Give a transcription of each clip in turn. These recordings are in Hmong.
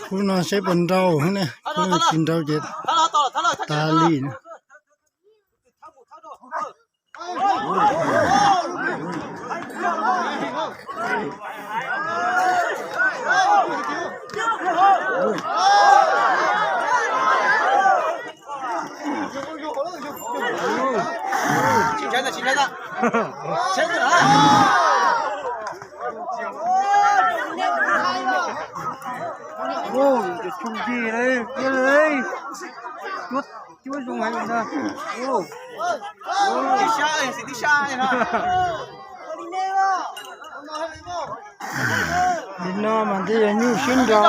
Khub no saib puas nrau ne, khub no tsis nrau ces tas li na. Cuab zoo heev li ntag. Li no mas twb yog nyuj siab nraus.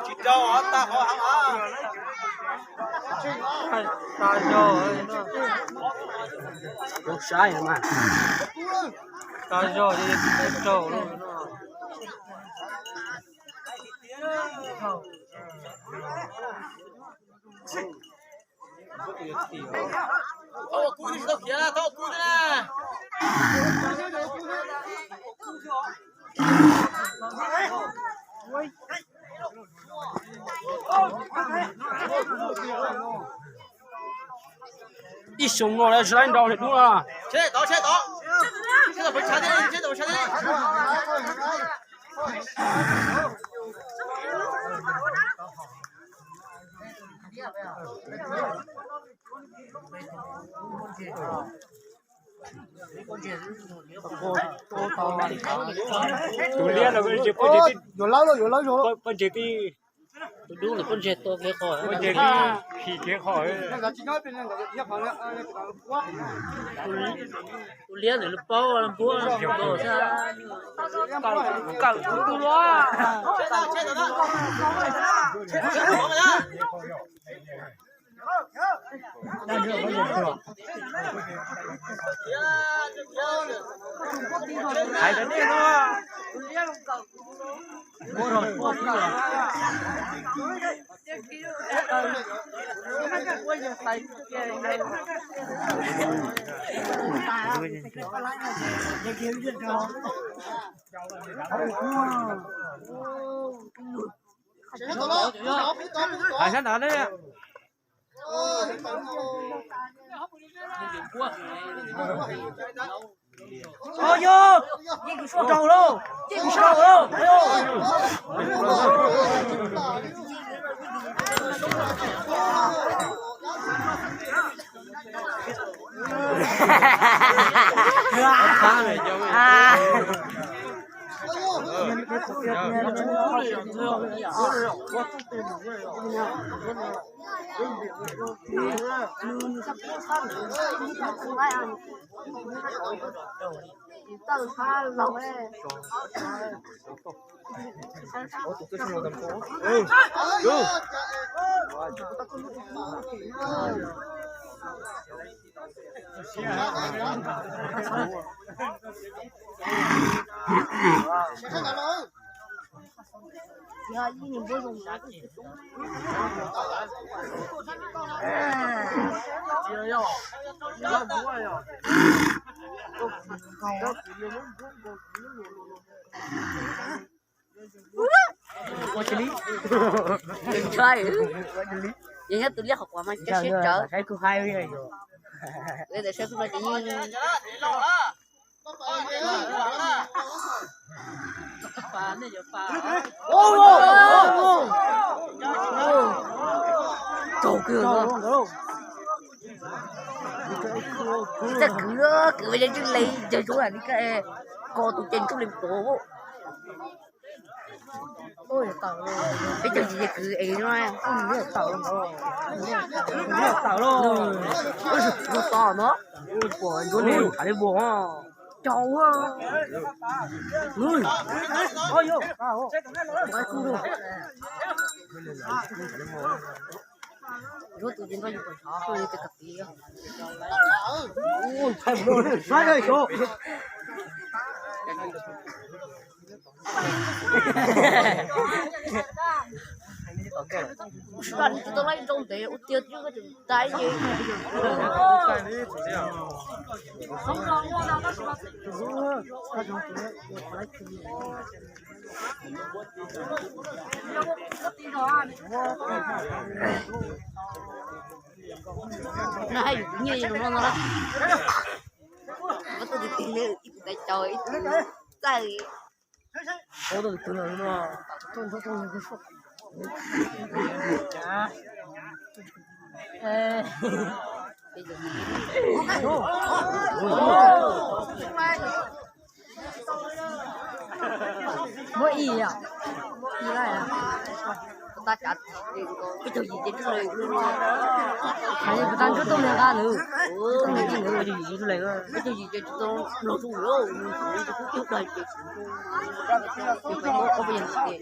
Tsis rau, tag qhov heev. Tag zog, tag zog, tsis rau. Ib xyoo no lawv tsis laib nrau li dub na. Tus liab los poj ntses tib, poj ntses tib, tus dub ntawm poj ntses tua kev qhov, poj ntses tib phim kev qhov. Tus liab ntawm lub paub npuab kawm tus dub luaj. Hais rau nej no. Hais sab ntawd ne. Yog, yeej kws sab rau lauj, yeej kws sab rau lauj. Ua tsis li. Ua tsis li. Yog nyob tus liab qhov quav mas saib kuv hais li. Saib kuv no ces yeej Kaug kawg. Txawj kwv, kwv yog ntsuj li, yog zoo li ko, tus ces ntsuj li tod. Peb caug yim kwv es no. Tawm los, tawm los. Ua tod no. Pom ncuav ne, tham li npua os. Cau. Ua tus ntawd npaj yus kom sov, tus ntawd tes kab tis. Tab sis tau laib rau ntev ua tiag twb tsis tau tag. No hais yus nyiaj no no, koj tuaj tig tig li ib tug tais caus ib tug txaij. Muab ib yam, ib lawm. Tab cav peb caug yim ces tsis lees, hais li puas tag nrho tau nws nqa nws, tau nws nqa nws, peb caug yim ces tsis lees, peb caug yim ces tsis tau los rau lawm, nws tsis tau dag ces tsis tau, ces peb muab ob peb yam ces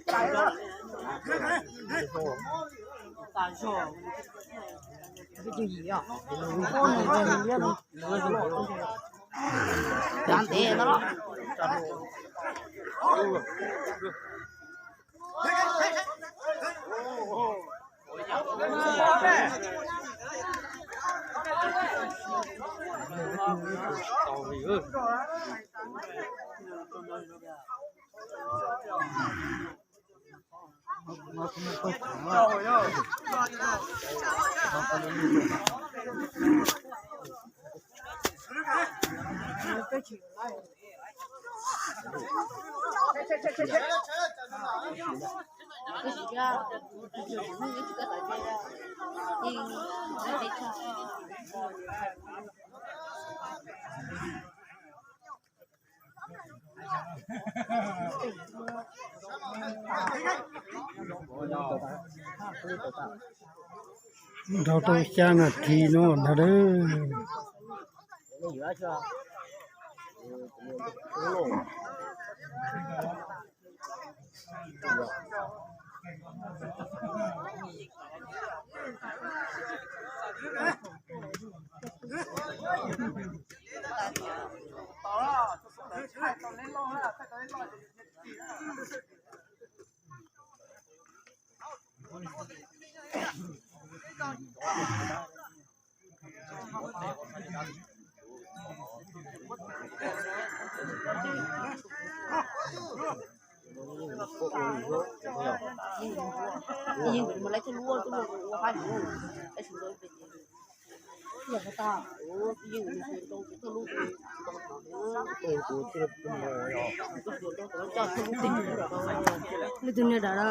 tas zog, peb caug yim os. Kav ntev no los. Dhau tau xya nas this no ntag lauj. Leej twg niag dav da?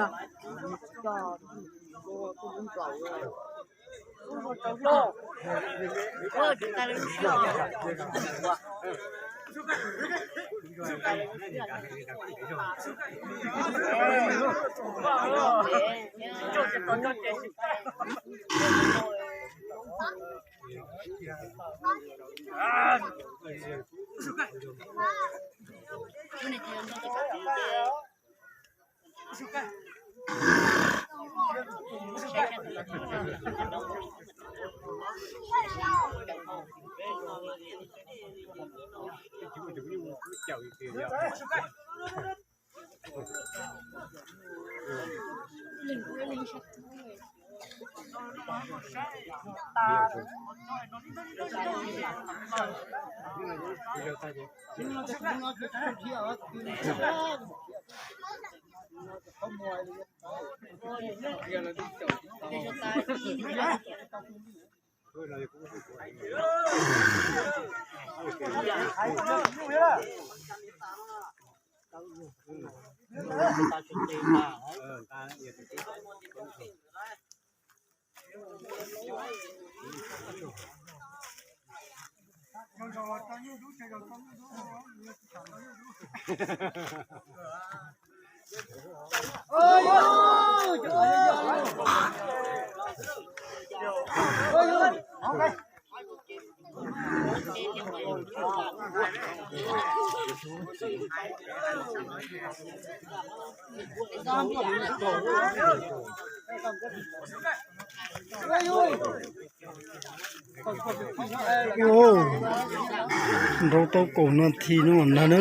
Nrau tau kaum nas this no mas nag na.